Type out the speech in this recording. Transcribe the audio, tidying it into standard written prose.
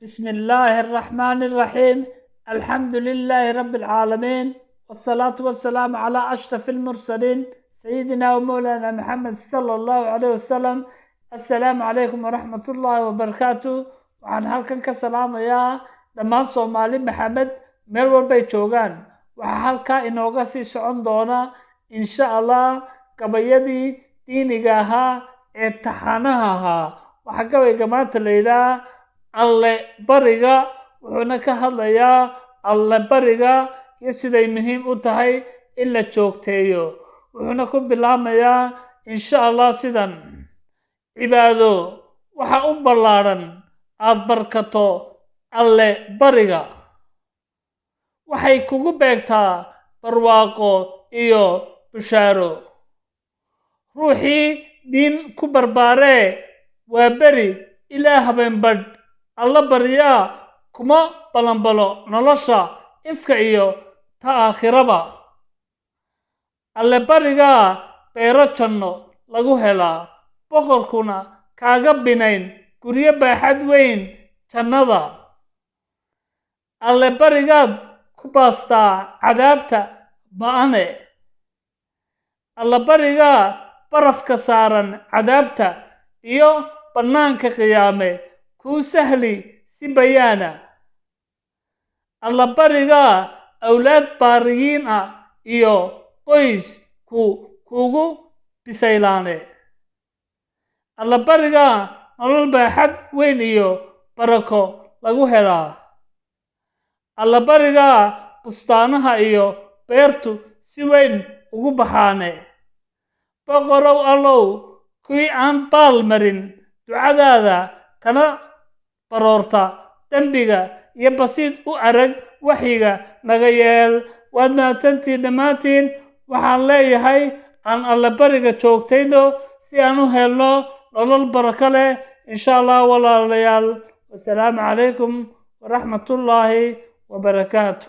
بسم الله الرحمن الرحيم، الحمد لله رب العالمين، والصلاة والسلام على أشرف المرسلين، سيدنا ومولانا محمد صلى الله عليه وسلم. السلام عليكم ورحمة الله وبركاته. Waxaan halkan ka salaamayaa dhammaan Soomaali Maxamed meel walbay joogaan. Waxaa halkaa inooga sii socon doona, insha Allah, gabayadii diiniga ahaa ee taxanaha ahaa. Waxaa gabayga maanta la yidhaha Alle bariga, wuxuuna ka hadlayaa alle bariga iyo siday muhiim u tahay in la joogteeyo. Wuxuuna ku bilaabmayaa, insha Allah, sidan: Cibaado waxa u ballaadhan aada barkato alle bariga, waxay kugu beegtaa barwaaqo iyo bushaaro. Ruuxii diin ku barbaaree waa beri ilaa habeenbadh alla baryaa, kuma balanbalo nolosha ifka iyo ta aakhiraba. Alle barigaa beero janno lagu helaa, boqorkuna kaaga binayn guryo baaxad weyn jannada. Alle barigaad ku baastaa cadaabta ba'ane. Alle barigaa barafka saaran cadaabta iyo bannaanka qiyaame kuu sahli si bayaana. Alla barigaa awlaad baariyiin ah iyo qoys ku kuugu bisaylaane. Alla barigaa nolol baaxad weyn iyo barako lagu helaa. Alla barigaa bustaanaha iyo beertu si weyn ugu baxaane. Boqorow Allow, kuwii aan baal marin ducadaada, kana baroorta dembiga iyo basiid u arag waxyiga naga yeel. Waad mahadsantiin dhammaantiin. Waxaan leeyahay aan allabariga joogtayno si aan u helno nolol barako leh, insha Allah. Walaalayaal, wasalaamu calaykum waraxmatullaahi wabarakaatu.